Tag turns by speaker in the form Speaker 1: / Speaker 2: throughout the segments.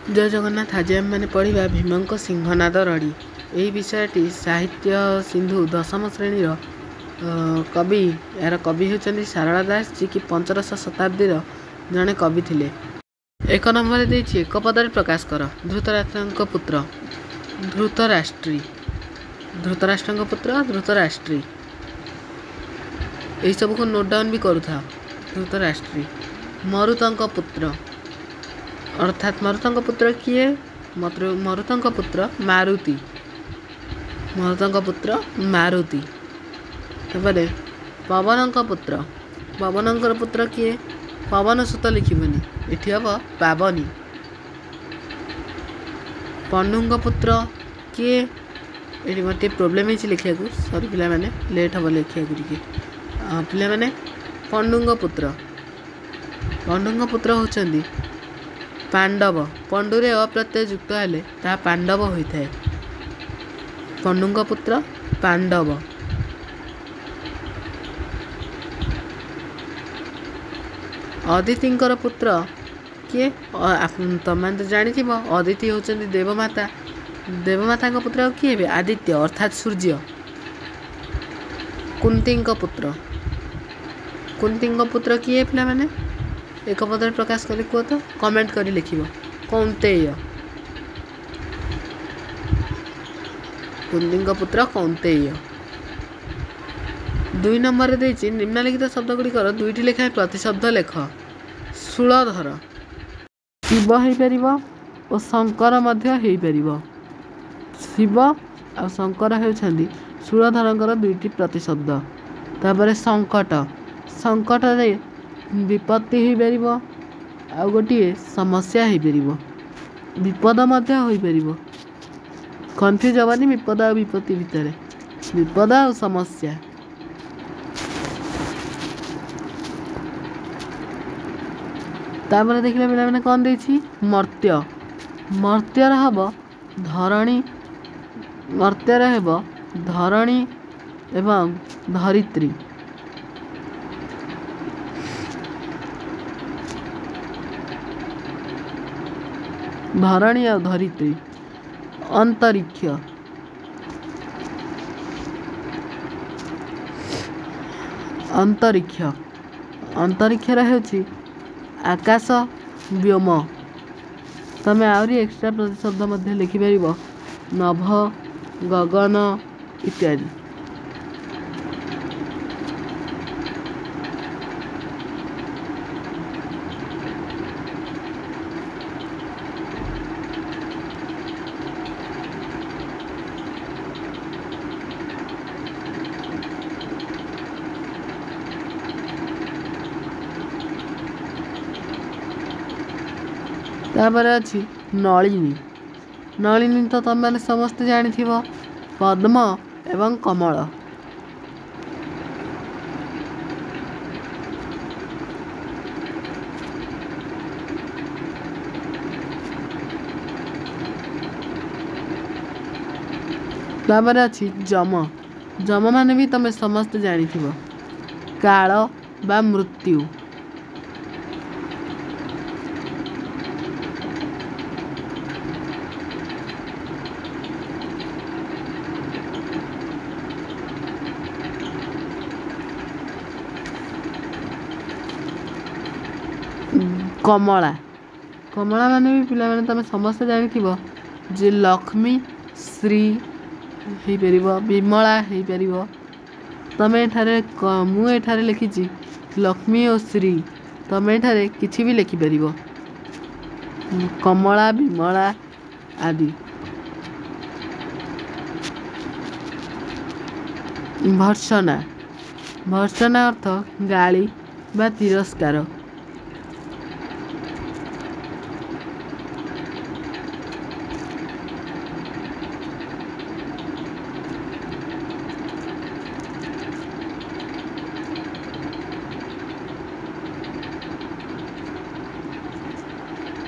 Speaker 1: ଜୟ ଜଗନ୍ନାଥ। ଆଜି ଆମେମାନେ ପଢ଼ିବା ଭୀମଙ୍କ ସିଂହନାଦ ରଡ଼ି। ଏହି ବିଷୟଟି ସାହିତ୍ୟ ସିନ୍ଧୁ ଦଶମ ଶ୍ରେଣୀର କବି, ଏହାର କବି ହେଉଛନ୍ତି ସାରଳା ଦାସ, ଯିଏକି ପଞ୍ଚଦଶ ଶତାବ୍ଦୀର ଜଣେ କବି ଥିଲେ। 1 ନମ୍ବରରେ ଦେଇଛି, ଏକ ପଦରେ ପ୍ରକାଶ କର। ଧୃତରାଷ୍ଟ୍ରଙ୍କ ପୁତ୍ର ଧୃତରାଷ୍ଟ୍ରୀ। ଧୃତରାଷ୍ଟ୍ରଙ୍କ ପୁତ୍ର ଧୃତରାଷ୍ଟ୍ରୀ। ଏହିସବୁକୁ ନୋଟ୍ ଡାଉନ୍ ବି କରୁଥାଅ। ଧୃତରାଷ୍ଟ୍ରୀ। ମରୁତଙ୍କ ପୁତ୍ର, ଅର୍ଥାତ୍ ମରୁତଙ୍କ ପୁତ୍ର କିଏ? ମରୁତଙ୍କ ପୁତ୍ର ମାରୁତି। ମରୁତଙ୍କ ପୁତ୍ର ମାରୁତି। ତାପରେ ପବନଙ୍କ ପୁତ୍ର। ପବନଙ୍କର ପୁତ୍ର କିଏ? ପବନ ସୁତ ଲେଖିବନି, ଏଠି ହବ ପାବନୀ। ପଣ୍ଡୁଙ୍କ ପୁତ୍ର କିଏ? ଏଠି ମୋର ଟିକେ ପ୍ରୋବ୍ଲେମ୍ ହେଇଛି ଲେଖିବାକୁ, ସରି ପିଲାମାନେ, ଲେଟ୍ ହବ ଲେଖିବାକୁ ଟିକେ। ପିଲାମାନେ, ପଣ୍ଡୁଙ୍କ ପୁତ୍ର, ପଣ୍ଡୁଙ୍କ ପୁତ୍ର ହେଉଛନ୍ତି ପାଣ୍ଡବ। ପଣ୍ଡୁରେ ଅପ୍ରତ୍ୟୟ ଯୁକ୍ତ ହେଲେ ତାହା ପାଣ୍ଡବ ହୋଇଥାଏ। ପଣ୍ଡୁଙ୍କ ପୁତ୍ର ପାଣ୍ଡବ। ଅଦିତିଙ୍କର ପୁତ୍ର କିଏ? ତମେମାନେ ତ ଜାଣିଥିବ, ଅଦିତି ହେଉଛନ୍ତି ଦେବମାତା। ଦେବମାତାଙ୍କ ପୁତ୍ର ଆଉ କିଏ ହେବେ? ଆଦିତ୍ୟ, ଅର୍ଥାତ୍ ସୂର୍ଯ୍ୟ। କୁନ୍ତୀଙ୍କ ପୁତ୍ର, କୁନ୍ତୀଙ୍କ ପୁତ୍ର କିଏ ପିଲାମାନେ? ଏକ ପଦରେ ପ୍ରକାଶ କରି କୁହ ତ, କମେଣ୍ଟ କରି ଲେଖିବ। କୌନ୍ତେୟ। କୁନ୍ତୀଙ୍କ ପୁତ୍ର କୌନ୍ତେୟ। 2 ନମ୍ବରରେ ଦେଇଛି, ନିମ୍ନଲିଖିତ ଶବ୍ଦ ଗୁଡ଼ିକର 2ଟି ଲେଖାଏଁ ପ୍ରତିଶବ୍ଦ ଲେଖ। ଶୂଳଧର ଶିବ ହେଇପାରିବ ଓ ଶଙ୍କର ମଧ୍ୟ ହେଇପାରିବ। ଶିବ ଆଉ ଶଙ୍କର ହେଉଛନ୍ତି ଶୂଳଧରଙ୍କର 2ଟି ପ୍ରତିଶବ୍ଦ। ତାପରେ ସଙ୍କଟ, ସଙ୍କଟରେ ବିପତ୍ତି ହେଇପାରିବ, ଆଉ ଗୋଟିଏ ସମସ୍ୟା ହେଇପାରିବ, ବିପଦ ମଧ୍ୟ ହୋଇପାରିବ। କନଫ୍ୟୁଜ୍ ହେବନି ବିପଦ ଆଉ ବିପତ୍ତି ଭିତରେ, ବିପଦ ଆଉ ସମସ୍ୟା। ତାପରେ ଦେଖିଲେ ପିଲାମାନେ କ'ଣ ଦେଇଛି? ମର୍ତ୍ତ୍ୟ। ମର୍ତ୍ତ୍ୟର ହେବ ଧରଣୀ, ମର୍ତ୍ତ୍ୟର ହେବ ଧରଣୀ ଏବଂ ଧରିତ୍ରୀ। ଧରଣୀ ଆଉ ଧରିତ୍ରୀ। ଅନ୍ତରୀକ୍ଷ, ଅନ୍ତରୀକ୍ଷ, ଅନ୍ତରୀକ୍ଷର ହେଉଛି ଆକାଶ, ବ୍ୟୋମ। ତମେ ଆହୁରି ଏକ୍ସଟ୍ରା ପ୍ରତିଶବ୍ଦ ମଧ୍ୟ ଲେଖିପାରିବ, ନଭ, ଗଗନ ଇତ୍ୟାଦି। ତାପରେ ଅଛି ନଳିନୀ। ନଳିନୀ ତ ତମେମାନେ ସମସ୍ତେ ଜାଣିଥିବ, ପଦ୍ମ ଏବଂ କମଳ। ତାପରେ ଅଛି ଯମ। ଯମ ମାନେ ବି ତମେ ସମସ୍ତେ ଜାଣିଥିବ, କାଳ ବା ମୃତ୍ୟୁ। କମଳା, କମଳା ମାନେ ବି ପିଲାମାନେ ତମେ ସମସ୍ତେ ଜାଣିଥିବ ଯେ ଲକ୍ଷ୍ମୀ, ଶ୍ରୀ ହେଇପାରିବ, ବିମଳା ହେଇପାରିବ। ତମେ ଏଠାରେ, ମୁଁ ଏଠାରେ ଲେଖିଛି ଲକ୍ଷ୍ମୀ ଓ ଶ୍ରୀ, ତମେ ଏଠାରେ କିଛି ବି ଲେଖିପାରିବ, କମଳା, ବିମଳା ଆଦି। ଭର୍ତ୍ସନା, ଭର୍ତ୍ସନା ଅର୍ଥ ଗାଳି ବା ତିରସ୍କାର।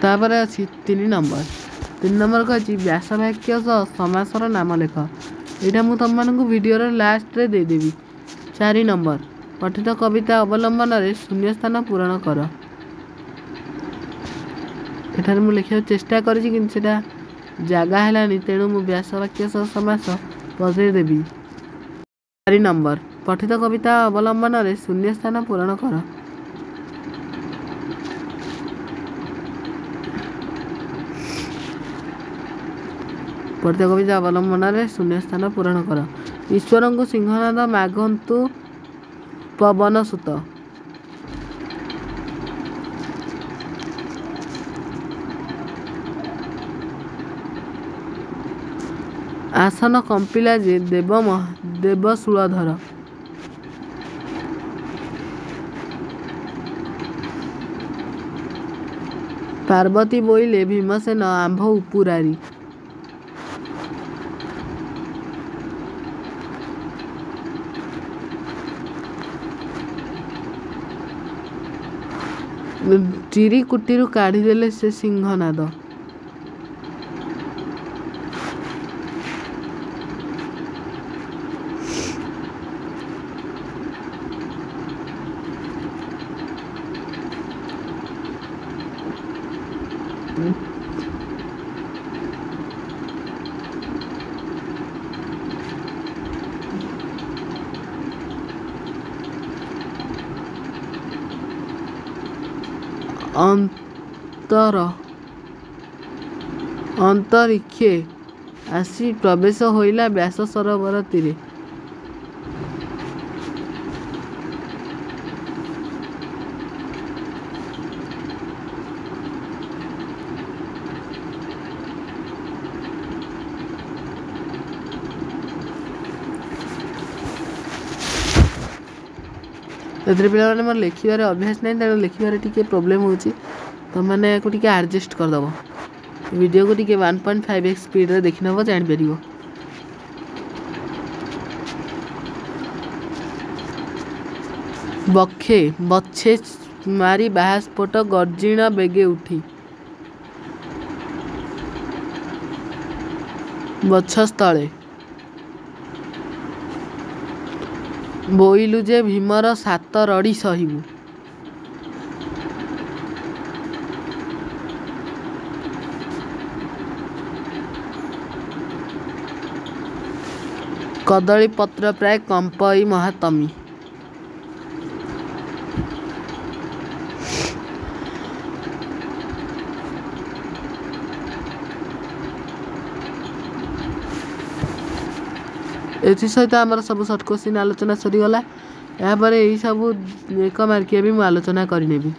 Speaker 1: ତାପରେ ଅଛି 3 ନମ୍ବର। 3 ନମ୍ବର କହିଛି ବ୍ୟାସ ବାକ୍ୟ ସହ ସମାସର ନାମ ଲେଖ। ଏଇଟା ମୁଁ ତମମାନଙ୍କୁ ଭିଡ଼ିଓର ଲାଷ୍ଟରେ ଦେଇଦେବି। 4 ନମ୍ବର, ପଠିତ କବିତା ଅବଲମ୍ବନରେ ଶୂନ୍ୟସ୍ଥାନ ପୂରଣ କର। ଏଠାରେ ମୁଁ ଲେଖିବାକୁ ଚେଷ୍ଟା କରିଛି, କିନ୍ତୁ ସେଇଟା ଜାଗା ହେଲାନି, ତେଣୁ ମୁଁ ବ୍ୟାସ ବାକ୍ୟ ସହ ସମାସ ବଦଳେଇ ଦେବି। 4 ନମ୍ବର, ପଠିତ କବିତା ଅବଲମ୍ବନରେ ଶୂନ୍ୟ ସ୍ଥାନ ପୂରଣ କର। ପଠିତ କବିତା ଅବଲମ୍ବନରେ ଶୂନ୍ୟ ସ୍ଥାନ ପୂରଣ କର। ଈଶ୍ୱରଙ୍କୁ ସିଂହନାଦ ମାଗନ୍ତୁ ପବନ ସୁତ। ଆସନ କମ୍ପିଲା ଯେ ଦେବ ଦେବଶୂଳଧର। ପାର୍ବତୀ ବୋଇଲେ ଭୀମସେନ ଆମ୍ଭ ଉପୁରାରି। ଚିରିକୁଟିରୁ କାଢ଼ିଦେଲେ ସେ ସିଂହନାଦ। ଅନ୍ତର ଅନ୍ତରୀକ୍ଷେ ଆସି ପ୍ରବେଶ ହୋଇଲା ବ୍ୟାସ ସରୋବର ତୀରେ। ଏଥିରେ ପିଲାମାନେ, ମୋର ଲେଖିବାରେ ଅଭ୍ୟାସ ନାହିଁ, ତେଣୁ ଲେଖିବାରେ ଟିକେ ପ୍ରୋବ୍ଲେମ୍ ହେଉଛି। ତୁମେମାନେ ୟାକୁ ଟିକେ ଆଡ଼ଜଷ୍ଟ କରିଦେବ। ଭିଡ଼ିଓକୁ ଟିକେ 1.5 ଏକ୍ସ ସ୍ପିଡ଼ରେ ଦେଖିନେବ, ଜାଣିପାରିବ। ବକ୍ଷେ ବଛେ ମାରି ବାହାସ୍ଫୋଟ ଗର୍ଜିଣ ବେଗେ ଉଠି। ବକ୍ଷସ୍ଥଳେ। ବୋଇଲୁ ଯେ ଭୀମର ସାତ ରଡ଼ି ସହିବୁ। କଦଳୀ ପତ୍ର ପ୍ରାୟ କମ୍ପଇ ମହାତମୀ। ଏଥିସହିତ ଆମର ସବୁ ସର୍ଟ କୋଶ୍ଚିନ୍ ଆଲୋଚନା ସରିଗଲା। ଏହାପରେ ଏହିସବୁ 1 ମାର୍କିଆ ବି ମୁଁ ଆଲୋଚନା କରିନେବି।